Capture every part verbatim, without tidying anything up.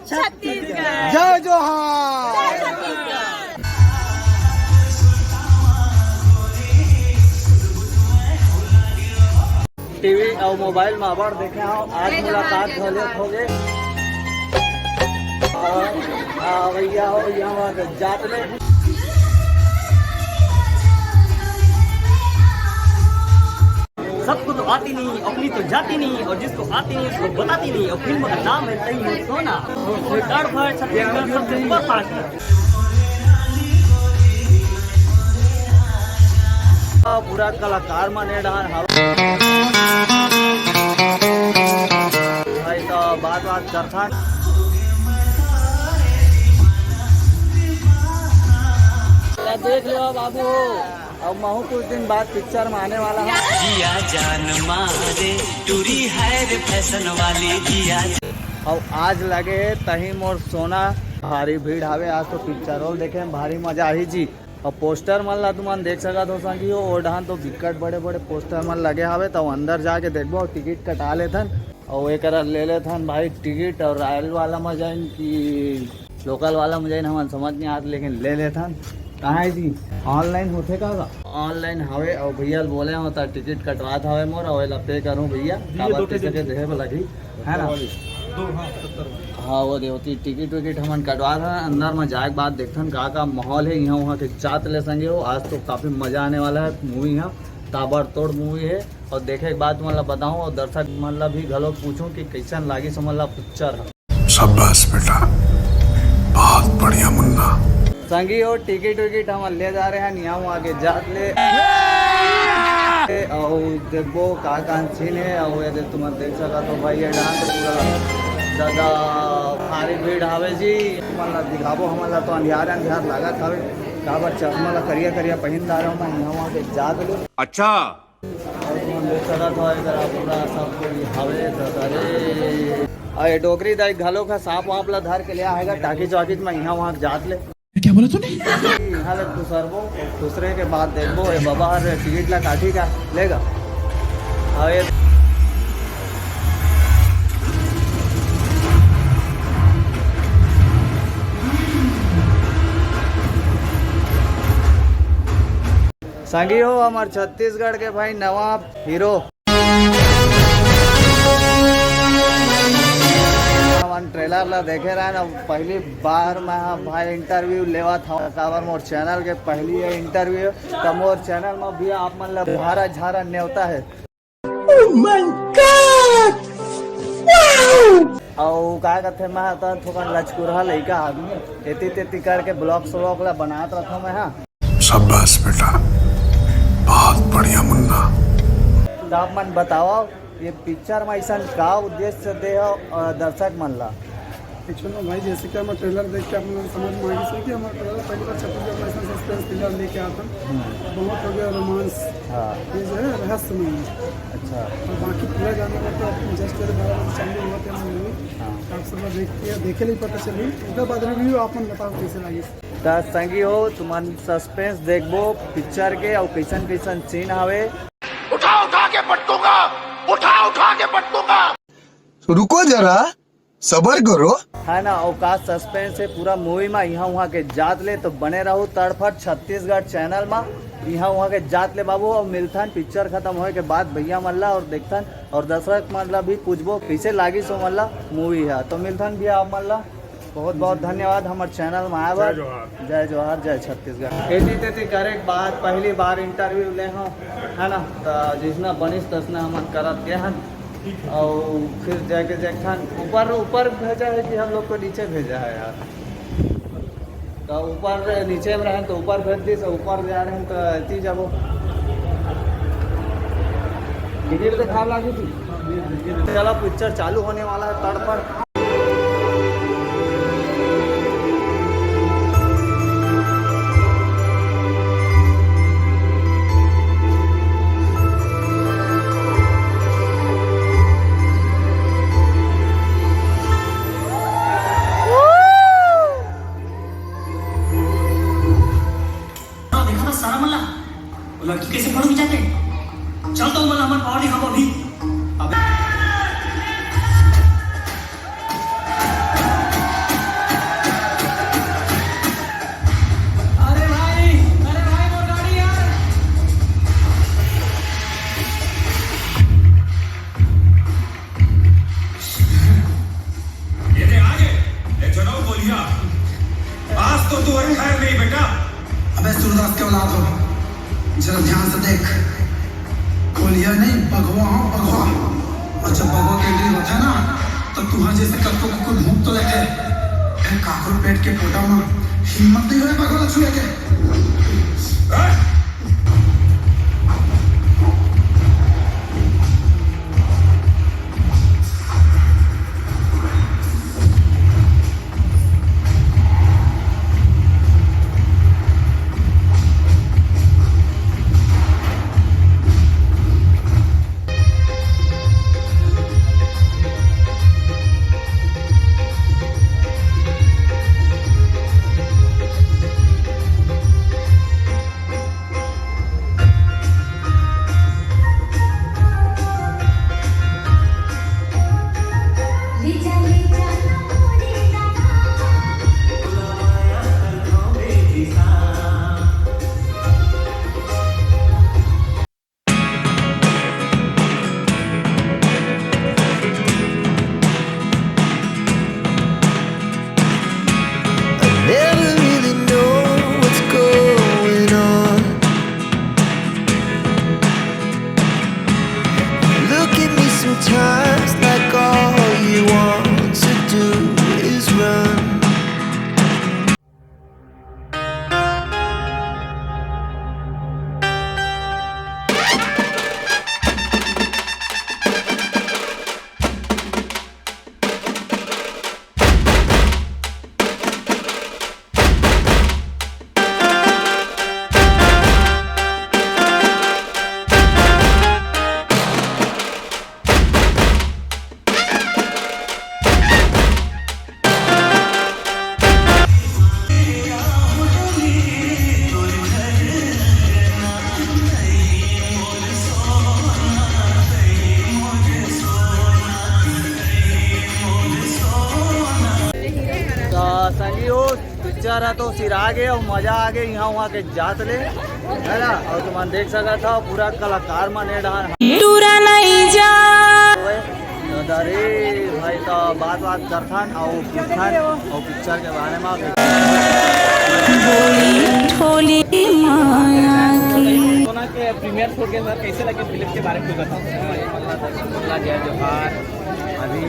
छत्तीसगढ़। जय जोहार। टीवी अउ मोबाइल में अब्बड़ देखे हव, आज मुलाकात घलो होगे। अउ, आ, भैया हो, यहाँ जात ले। सबको तो आती नहीं, अपनी तो जाती नहीं, और जिसको आती नहीं, उसको बताती नहीं, और फिल्म का नाम है सही है सोना। और थर्ड पार्ट, छत्तीसगढ़ सबसे सुपर फास्ट। पूरा कलाकार मन ए डहान हवे। भाई तो बात बात करथन। देख लो बाबू, अब महू कुछ दिन बाद पिक्चर में आने वाला है। जिया जान मारे टूरी है रे फैशन वाली जिया। अब आज लगे हे तही मोर सोना। भारी भीड़ हावे आज तो, पिक्चर हॉल देखे में भारी मजा आही जी। अब पोस्टर मन ला तुमन देख सकत हो संगी हो, ओ डहान तो बिकट बड़े बड़े पोस्टर मन लगे हावे। तो अंदर जाके देखबो, टिकट कटा लेथन। अउ एकरा ले लेथन भाई टिकट, अउ रॉयल वाला म जाइन कि लोकल वाला म जाइन, हमन समझ नहीं आत, लेकिन ले लेथन। कहाँ है जी? ऑनलाइन होथे का? ऑनलाइन हवे। अउ भैया ल बोले हो त टिकट कटवात हवे मोर, अउ एला पे करूँ भैया, काबर पैसे के देहे बर लगही, है ना? हाँ, वो देवती टिकट विकट हमन कटवात हन। अंदर म जाए के बाद देखथन का का माहौल है यहाँ वहाँ के। जात ले संगे हो, आज तो काफी मजा आने वाला है मूवी यहाँ। ताबड़तोड़ मूवी है। अउ देखे के बाद तुमन ला बताऊं अउ दर्शक मन ला भी घलो पूछूं कि कइसन लागिस ओमन ला पिक्चर ह। शाबाश बेटा, बहुत बढ़िया मुन्ना। संगी हो, टिकट विकट हमन ले जा रहे हैं, नियाऊ आगे जात ले। अउ देखबो का का सीन है, अउ ये दे तुमन देख सकत हो भाई, ये डांस पूरा ज्यादा भारी भीड़ हावे जी। तुमन ला दिखाबो, हमन ला तो अंधियार अंधियार लागत हावे, काबर चश्मा ला करिया करिया पहिन डारे हूँ मैं, नियाऊ आगे जात ले। अच्छा। अउ ये डोकरी दाई घलो का सांप वाप ला धर के ले आएगा, टाकिज वाकिज में इहाँ वहाँ जात ले। क्या बोला तूने? इहाँ ले खुसरबो, खुसरे के बाद देखबो, ये बाबा हर टिकट ला काटी का लेगा। अउ ये संगी हो, हमर छत्तीसगढ़ के भाई नवा हीरो। हमन ट्रेलर ला देखे रहन, अब पहली बार मैं ह भाई इंटरव्यू लेवत हव, काबर मोर चैनल के पहली ये इंटरव्यू, त मोर चैनल में भी आप मन ला भारा झारा नेवता है। Oh my God! Wow! अउ का कथे, मैं ह त थोकन लचकुरहा लइका आदमी, एती तेती करके ब्लॉग स्लॉग ला बनात रथों मैं ह। शाबाश बेटा, बहुत बढ़िया मुन्ना। त आप मन बताओ, ये पिक्चर में ऐसा का उद्देश्य दे हो, अ, दर्शक मन ला? एक्चुअल में भाई, जैसे कि हमर ट्रेलर देख के आप लोग समझ में आ गई कि हमर ट्रेलर पहली बार छत्तीसगढ़ में ऐसा सस्पेंस थ्रिलर लेके आता। हम्म। बहुत हो गया रोमांस। हाँ। ये जो है रहस्यमय है। अच्छा। और बाकी पूरा गाने का तो जस्ट बारह बजे चालू हुआ था मूवी। हाँ। आप सब देख के, देखे ले पता चली। ओकर बाद रिव्यू आप मन बताओ कैसे लगी। त संगी हो, तुमन सस्पेंस देखबो पिक्चर के, अउ कैसन कैसन सीन हवे। उठा उठा के पटकूंगा, उठा उठा के पटकूंगा। तो रुको जरा, सबर करो। है ना, अउ का सस्पेंस है पूरा मूवी में, यहाँ वहाँ के जात ले। तो बने रहो तड़फट छत्तीसगढ़ चैनल में, यहाँ वहाँ के जात ले बाबू। अउ मिलथन पिक्चर खत्म होए के बाद भैया मन ला अउ देखथन अउ दर्शक मन ला भी पूछबो कैसे लागिस ओमन ला मूवी है। तो मिलथन भैया आप मन ला, बहुत बहुत धन्यवाद हमर चैनल में आए बर। जय जोहार। जय जोहार, जय छत्तीसगढ़। एती तेती करे के बाद पहली बार इंटरव्यू ले हो, है ना, तो जिसना बनिस तसना हमन करत गए हन। अउ फिर जाके देखथन, ऊपर, ऊपर भेजा है कि हम लोग को नीचे भेजा है यार? तो ऊपर नीचे में रहन तो ऊपर भेज दिस, ऊपर जा रहे हैं तो एती जाबो। टिकट तो खराब लागी थी। चलो, पिक्चर चालू होने वाला है, तड़फट। देखा था सारा मल्ला, वो लड़की कैसे पढ़ के जाते। चल तो मल्ला, हमारे पावर दिखाओ अभी। अबे। सूरदास के औलाद हो, जरा ध्यान से देख, कोलिया नहीं, बघवा हो, बघवा। और जब बघवा के एंट्री होता है ना, तो तुहर जैसे कत्तो कुकुर भूख तो लेते, फिर काकुर पेट के पोटा में हिम्मत नहीं होए बघवा छुए के। I never really know what's going on. Look at me sometimes like all you want to do is run. तो संगी हो, पिक्चर ह तो सिरा गे अउ मजा आ गे, इहाँ उहाँ के जात ले, है ना? अउ तुमन देख सकत हव, पूरा कलाकार मन ए डाहर टूरा नहीं जा। तो अरे भाई, तो बात बात करथन अउ पूछथन अउ पिक्चर के बारे में। बोली ठोली माया की। सोना के प्रीमियर शो के अंदर कैसे लगे फिल्म के बारे में कुछ बताओ। जय जोहार। अभी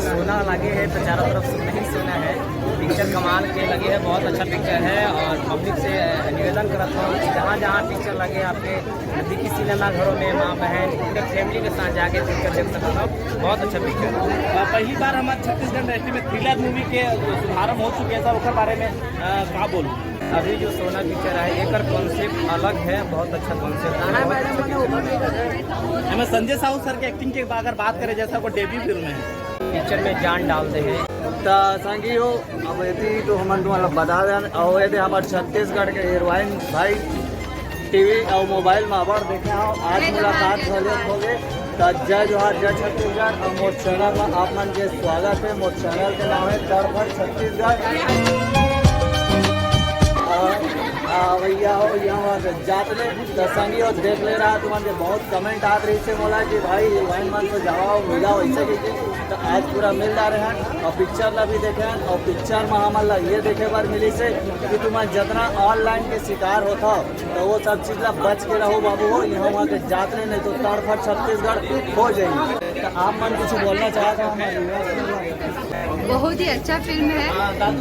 सोना लगे है तो चारों तरफ सोना ही सोना है। पिक्चर कमाल के लगे है, बहुत अच्छा पिक्चर है और पब्लिक से निवेदन करत हूँ, जहाँ जहाँ पिक्चर लगे आपके नजदीकी सिनेमा घरों में, माँ बहन पूरे फैमिली के साथ जाके पिक्चर देख सकते हो। बहुत अच्छा पिक्चर है। अ, पहली बार हमारे छत्तीसगढ़ इंडस्ट्री में थ्रिलर मूवी के शुभारंभ हो चुके हैं सर, ओकर बारे में अ, का बोलूं? अभी जो सोना पिक्चर है, एकर कॉन्सेप्ट अलग है, बहुत अच्छा कॉन्सेप्ट है। एमे संजय साहू सर के एक्टिंग के अगर बात करें, जैसा वो डेब्यू फिल्म है, पिक्चर में जान डाल दे है। त संगी हो, अब एती तो हमन तुम्हारा बता देन, अउ एदे हमर छत्तीसगढ़ के हीरोइन भाई टीवी अउ मोबाइल में अबर देखे हो, आज मुलाकात घलो हो गे। त जय जोहार, जय छत्तीसगढ़। अउ मोर चैनल में आप मन के स्वागत है। मोर चैनल के नाम है तड़फड़ छत्तीसगढ़। अउ, आ, भैया हो, यहाँ वहाँ से जात ले, त संगी हो, देख ले रहा, तुमन के बहुत कमेंट आत रही से मोला कि भाई, हीरोइन मन तो जावा, मिला, वैसे कि, कि, त आज पूरा मिल जा रहे हैं। अउ पिक्चर ला भी देखे हैं, अउ पिक्चर में हमन ला ये देखे बर मिली से कि तुमन जितना ऑनलाइन के शिकार होता हो, तो वो सब चीज ला बच के रहो बाबू हो, यहाँ वहाँ के जात ले, नहीं तो तड़फड़ छत्तीसगढ़ हो जाएगी। तो आप मन कुछ बोलना चाहते हो हमारे viewers के लिए? बहुत ही अच्छा फिल्म है,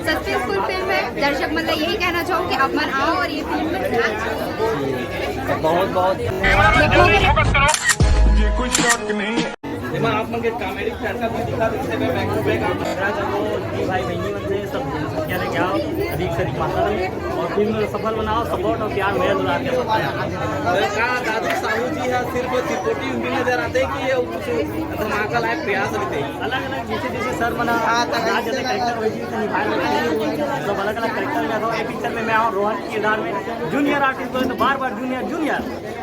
सक्सेसफुल फिल्म है। दर्शक मन ला यही कहना चाहूँ कि आप मन आओ और ये फिल्म में बहुत बहुत देखो। ये कोई शक नहीं। एमा आप मन के कॉमेडी फैक्टर भी दिखा, जैसे मैं बैक टू बैक आप बता दो कि भाई बहनी मन से सब क्या लेके आओ, अधिक से अधिक मात्रा में, और फिल्म सफल बनाओ, सपोर्ट और प्यार मेरा दुलार के साथ। का दादू साहू जी है, सिर्फ त्रिपुटी उंगली नजर आते हैं कि ये कुछ धमाका लायक प्रयास रहते हैं। अलग अलग जैसे जैसे सर बना, हाँ, तो आज अलग कैरेक्टर वही चीज निभाए हुए हैं। सब अलग अलग कैरेक्टर में, अभी पिक्चर में मैं आऊँ रोहन के किरदार में, जूनियर आर्टिस्ट बोले तो बार बार जूनियर, जूनियर।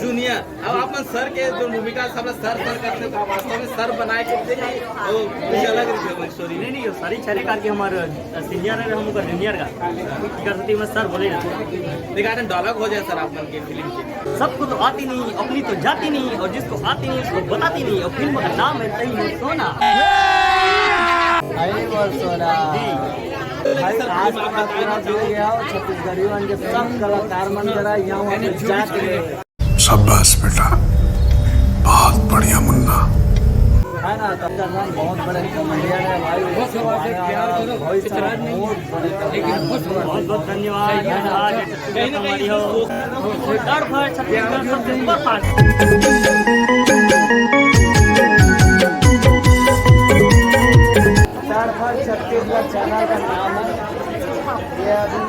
जूनियर। अब आप मन सर के जो भूमिका सब सर सर करते थे, वास्तव में सर बनाए के थे कि वो कुछ अलग रहिथे स्टोरी? नहीं, नहीं, वो सर ही छरे करके हमारे सीनियर है, हम ओकर जूनियर का। कर सकती मैं सर बोले ना। रिगार्डिंग डायलॉग हो जाए सर आप मन के फिल्म के। सबको तो आती नहीं, अपनी तो जाती नहीं, और जिसको आती नहीं उसको बताती नहीं, और फिल्म का नाम है तई मोर सोना। आई मोर सोना। जी। भाई, आज तो मैं पूरा जुड़ गया हूँ छत्तीसगढ़ी मन के सब कलाकार मन करा, यहाँ वहाँ पे जाके। शाबाश बेटा, बहुत बढ़िया मुन्ना। है ना, तब तक हम बहुत बड़े कॉमेडियन है भाई, बहुत सारे बहुत बड़े कलाकार। बहुत बहुत धन्यवाद महाराज। तड़फड़ छत्तीसगढ़ सबसे सुपर फास्ट। तड़फड़ छत्तीसगढ़ चैनल का नाम है। ये अभी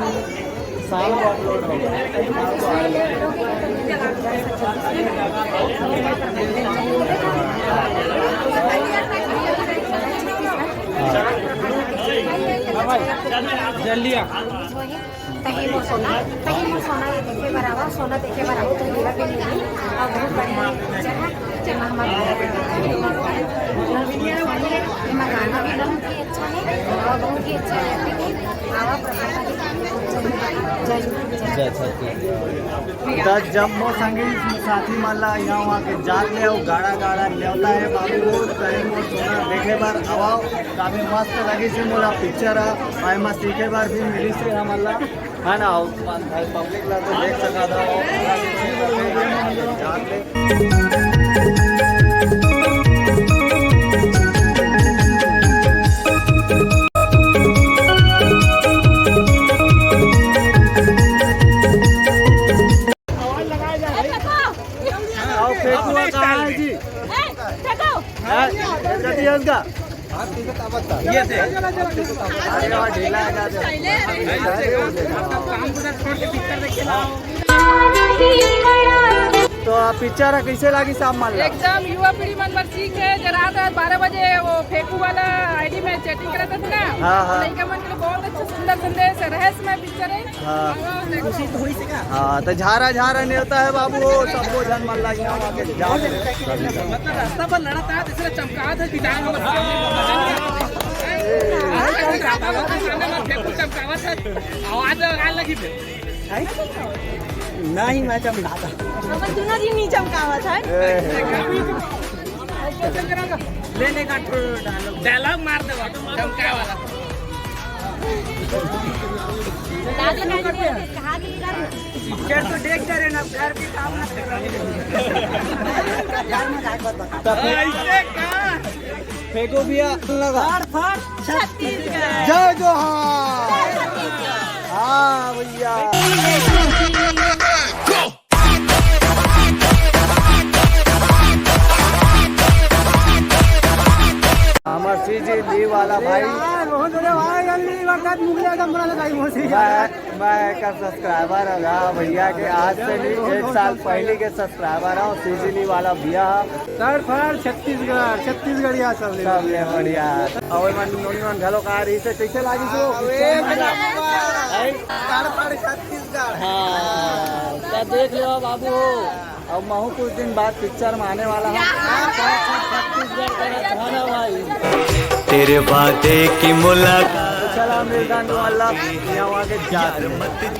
शाम को अपलोड होगा। जल्दी आ। तही मोर सोना, तही मोर सोना ये देखे बर आवा, सोना देखे बर आवा, तो मेरा भी मिली। और बहुत बढ़िया पिक्चर है, जेमा हमारे एमा गाना भी बहुत ही अच्छा है और बहुत ही अच्छा एक्टिंग है। आवा प्रभात। जय जय छत्तीसगढ़। त जम्मो संगी साथी मन ला यहाँ वहाँ के जात ले अउ गाड़ा गाड़ा नेवता है बाबू, तही मोर सोना देखे बर आवा। काफी मस्त लगी से मोला पिक्चर ह, अउ एमा सीखे बर भी मिली से हमन ला। है ना, अउ पब्लिक ला तो देख सका था। अउ फेंकुआ कहाँ है जी? हैं? जल्दी है उसका। ये से। अरे वाह, ढीला है ना। तो आप पिक्चर कैसे लागी साहब मान ला? एकदम युवा पीढ़ी मन बर सीख है। जो रात रात बारह बजे वो फेंकू वाला आईडी में चैटिंग करत रहिथे ना, हाँ, हाँ। लइका मन के लिए बहुत अच्छा सुंदर संदेश है, रहस्यमय पिक्चर है। हाँ। हाँ, तो झारा झारा नेवता है बाबू, सबो झन मन ला यहाँ आके झारा। मतलब रास्ता पर लड़त आत, इसलिए चमकावत है, बिचारा हमर सामने में मजा नहीं आया। चमकावत है, सामने में फेंकू चमकावत है, आवाज लगा लगी फिर। नहीं, मैं चमकाता। हमन दुनो जी नहीं चमकावत है। ले, ले, काट, डायलॉग, डायलॉग मार दे, चमकाए वाला। पिक्चर तो देख डरे ना, घर भी काम ना कर। घर में जाके बता। ऐसे का? फेंको भैया, लगा। फाड़, फाड़, छत्तीसगढ़। जय जोहार। हाँ भैया। हमर सीजी ली वाला भाई। यार, बहुत बड़े भाई, जल्दी बरसात मुगले एकदम बड़ा लगाई वो सीजी। मैं, मैं एकर सब्सक्राइबर हूँ भैया के, आज से नहीं, एक साल पहले के सब्सक्राइबर हूँ, सीजी ली वाला भैया। तड़फड़ छत्तीसगढ़, छत्तीसगढ़िया सब ले। सब ले बढ़िया। अउ मन नोनी मन घलो का रही से कैसे लागी सो? अबे, हैं? तड़फड़ छत्तीसगढ़। हाँ, तो देख लो बाबू हो। अब महू कुछ दिन बाद पिक्चर में आने वाला है। छत्तीसगढ़ का है ना भाई? तेरे वादे की मुलाकात। तो चला मिल जाने वाला, यहाँ वहाँ के जात में।